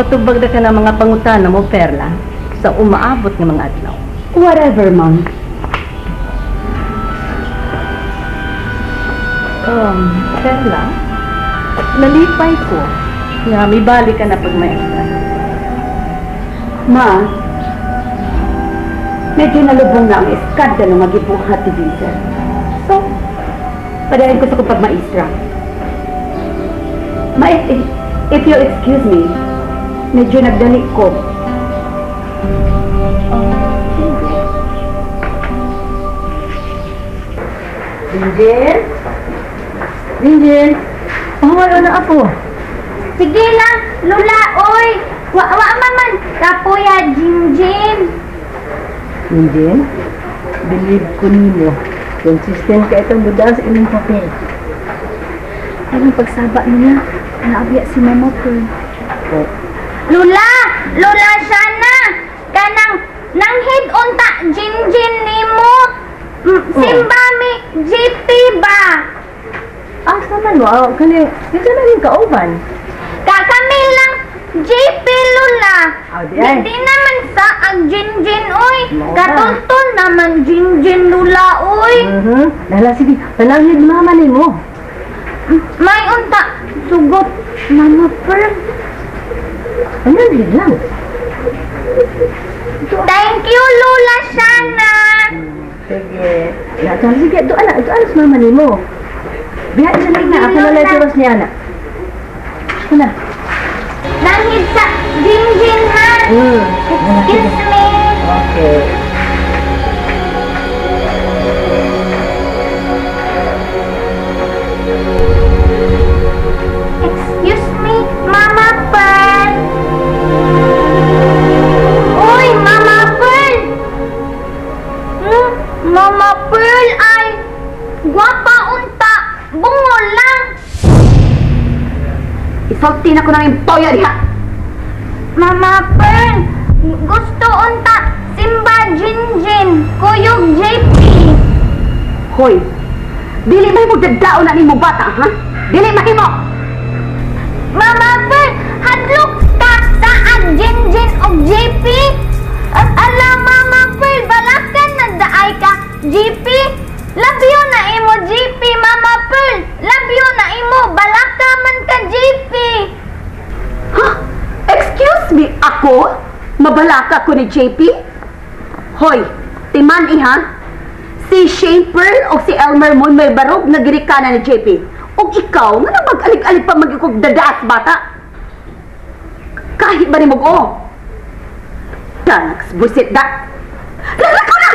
Matubag na ka ng mga pangutana mo, Perla, sa umaabot ng mga adlaw. Whatever, Mom. Perla, nalipay ko nga may balik ka na pagmaestra. Ma, medyo nalubong na ang eskandalo nga gibuhat ni Vincent. So, padayon ko sa kong pagmaestra. Ma, if you'll excuse me, medyo nagdali ko. Jinjin? Jinjin? Oh, wala na ako. Sige lang, Lula, oy. Wa man kapoya, Jinjin. Jinjin, believe ko nimo. Consistent ka itong budaan sa inyong papel. Anong pagsaba niya? Naabya si Mama Pearl. Oh. Lula! Lula Shana! Kanang nanghid unta Jinjin nimo. Simba mi GP ba? Asa man mo? Oh, kani, dito na rin kauban. Kakami lang JP, Lula. Oh, di ay. Di naman sa ang Jinjin, oy. Mao ba? Katultol naman Jinjin, Lula, oy. Lala, sige. Pananghid mama nimo. May unta sugot Mama Pearl. Pananghid lang. Thank you, Lula Shana. Sige. Lala, sige, doon na, doon sa mama nimo. Biha siya na, ako na lang tiwas niya na. Ako na. Nanghid sa Jinjin, ha? Excuse me. Okay. Excuse me, Mama Pearl. Uy, Mama Pearl. Mama Pearl ay gwapa unta, bungol lang. Isulti na ko ng impoya diha. Mama Pearl, gusto unta Simba Jinjin, Kuyog JP. Hoy, dili may magdadaon na nimo bata, ha? Dili mahimo. Mama Pearl, hadlok ka sa ag Jinjin og JP. At ala, Mama Pearl, balakan na daay ka JP. Labyo na imo JP, Mama Pearl. Labyo na imo, balaka man ka JP. Huh? Excuse me, ako? Mabalaka ko ni JP? Hoy, timan iha. Si Shane Pearl o si Elmer Moon may barog na girikana ni JP. O ikaw, nga na mag-alig-alig pa mag-ikog dadaas bata? Kahit ba ni mag-o? Tanaks, busit da. Lalakaw na!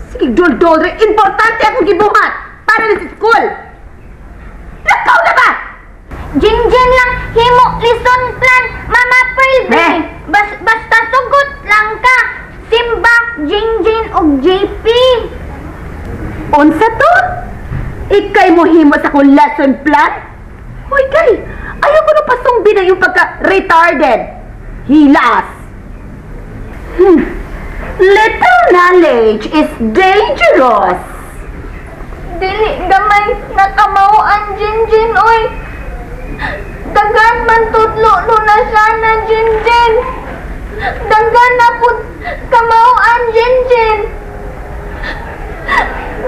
Sige, dol-dol, importante akong gibuhat para na sa school. Lakaw na ba? Jinjin lang, himo lesson plan, Mama Pearl, be. Eh. Basta sugot lang ka. Simba, Jinjin, o JP. Unsa to? Ikay mo himo sa akong lesson plan? Hoy, kay, ayaw ko na pasumbi na yung pagka-retarded. Hilas. Little knowledge is dangerous. Dili gamay nakamao ang Jinjin, oy. Daghan man tudlo Lula Shana, Jinjin. Daghan na pud kamao ang Jinjin.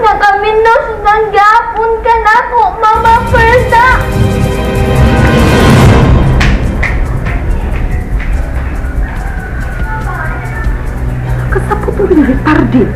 Nakaminos ng gapon ka na ako, Mama Perda. Kasapot mo rin retarded.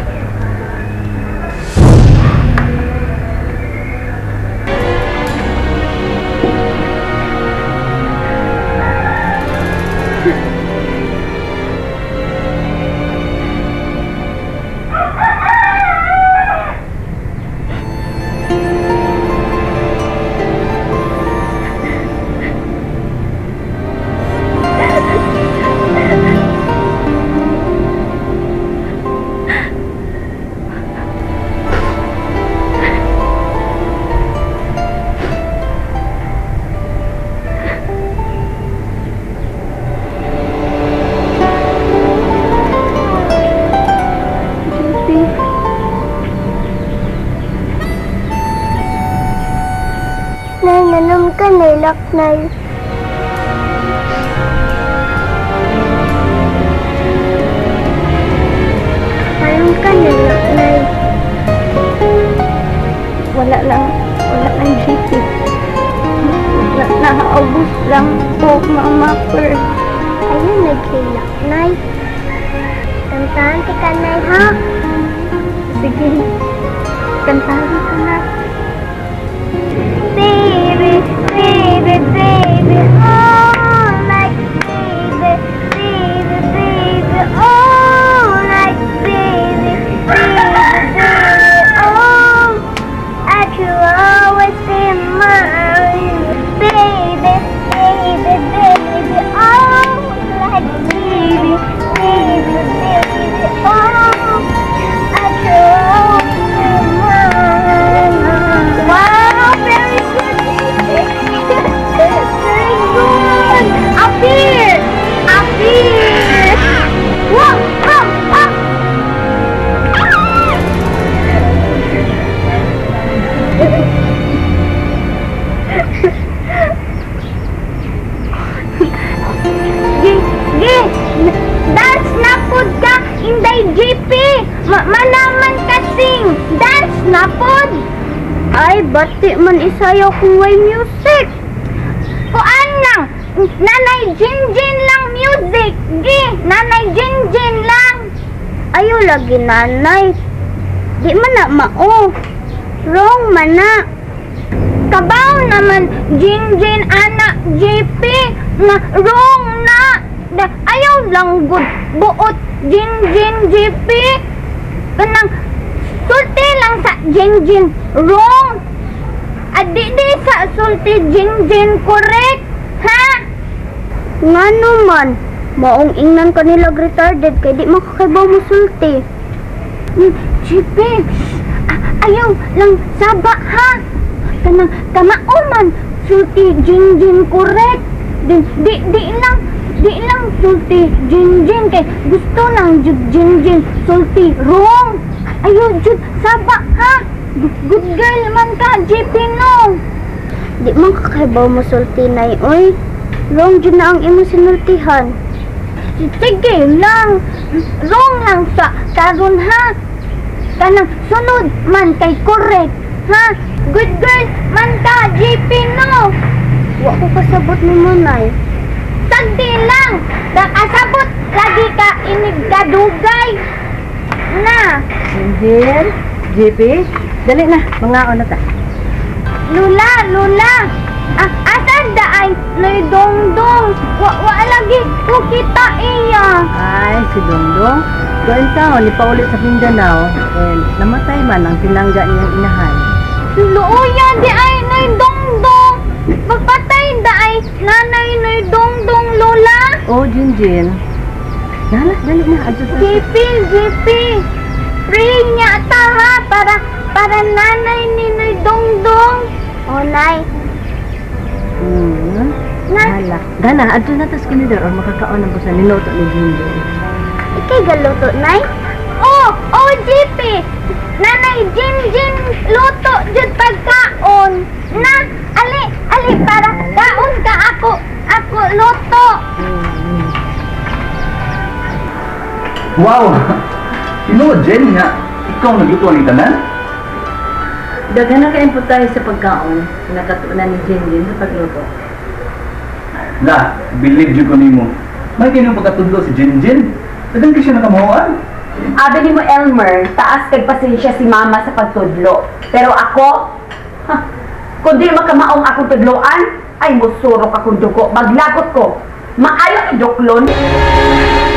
Nay, nanom ka, nailak, nay. Wala lang, wala lang JP. Naubos lang po, Mama Pearl. Ayaw naghilak, Nay. Kantahan ti ka, Nay, ha? Sige, kantahan ko na. Baby, baby, baby, all night, baby, baby, baby, all night, baby, baby, baby, oh, I could always be mine, baby, baby, baby, all night, baby, baby, baby, oh, I could always be mine. Wow, very good, very good. Appear, appear. Wow, wow, wow. Gi, gi, dance na pud ka, Inday JP. Manaman ka sing, dance na pud. Ay, bati man isayaw kung way music. Kuan lang, Nanay Jinjin lang music. Gi, Nanay Jinjin lang. Ayaw lagi, nanay. Di man na mao. Wrong man na. Kabaw naman, Jinjin anak JP, nga wrong na. Ayaw lang good buot Jinjin JP. Kanang sulti lang sa Jinjin wrong. Adi di sa sulti Jinjin correct. Ha? Ngano man, maong ingnan kanila retarded kay di makakaibaw mo sulti. JP, ayaw lang saba ha. Kanang kamao man sulti Jinjin correct. Di lang sulti Jinjin kay gusto lang jud Jinjin sulti wrong. Ayaw jud saba ha. Good girl man ka JP no. Di man kakaibaw mo sulti, nay, oy. Wrong jud na ang imong sinultihan. Sige lang. Wrong lang sa karon ha. Kanang sunod man kay correct ha. Good girl man ka JP no. Wa ko kasabot nimo, nay. Sagdi lang. Nakasabot lagi ka inig kadugay. Na. Jinjin, JP, dali na, mangaon na ta. Lula, Lula. Ah, asan da ay Noy Dongdong? Wa lagi ko kita iya. Ay, si Dongdong, doon taon, ipaulit sa Mindanao, and namatay man ang tinangga niyang inahan. Luoya di ay Noy Dongdong. Pagpatay da ay nanay Noy Dongdong, Lola. Oh, Jinjin. Nala, dali na, adto sa. JP, JP. Pray niya ta ha para nanay ni Noy Dongdong. O, nay. Na, Hala. Gana, adto na tas kinidor or makakaon ang busa niluto ni Jinjin. Ikay galuto, nay? Oh, oh, JP. Nanay Jinjin luto jud pagkaon. Na, ali, ali para kaon ka ako luto. Wow! Tinuod, Jen, nga ikaw nagluto ang tanan? Daghan na kayo tayo sa pagkaon, nakatuunan ni Jinjin sa pagluto. La, believe jud ko nimo. May kanyang pagkatudlo si Jinjin. Daghan kay siya nakamuhaan. Abi ni mo, Elmer, taas kag pasensya si mama sa pagtudlo. Pero ako, ha, kung di makamaong akong tudloan, ay musurok akong dugo, maglagot ko. Maayo iduklon.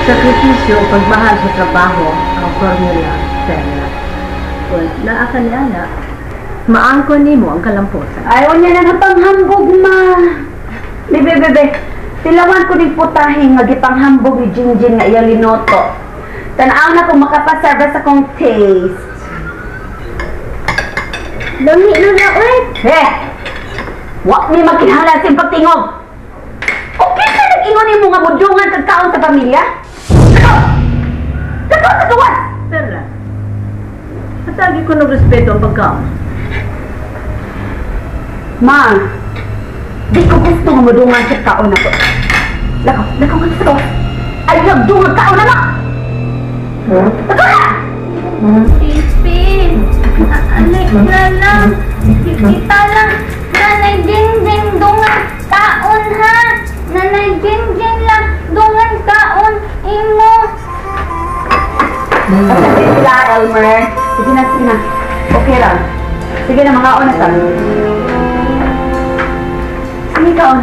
Sakripisyo o pagmahal sa trabaho ang formula Perla. Kung naa ka ni ana, maangkon nimo ang kalampusan. Ayaw niya na ng panghambog, ma. Bebe, bebe, tilawan ko din putahe nga gipanghambog ni Jinjin nga iya linoto. Tanaw na kung makapasar ba sa kong taste. Lami, Lola, oy. Eh! Wa mi magkinahanglan sa pagtingog. Okay ka nag-ingon nimo nga mudungan kag kaon sa pamilya? Lakaw! Lakaw sa gawas! Perla, hatagi ko ng respeto ang pagkaon. Ma, di ko gusto nga mudungan sa kaon ako. Lakaw, lakaw ka sa gawas. Ayaw dungan kaon na ma! Lakaw na! JP, alik na lang. Kita lang, Nanay Jinjin, dungan kaon ha. Nanay Jinjin lang, dungan kaon imo. Sige sila, Elmer. Sige na, sige na. Okay lang. Sige na, mga na ta. Sige, kaon.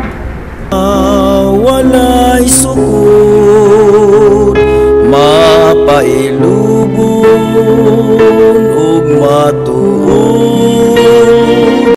Walay sukod, mapailubon ug mat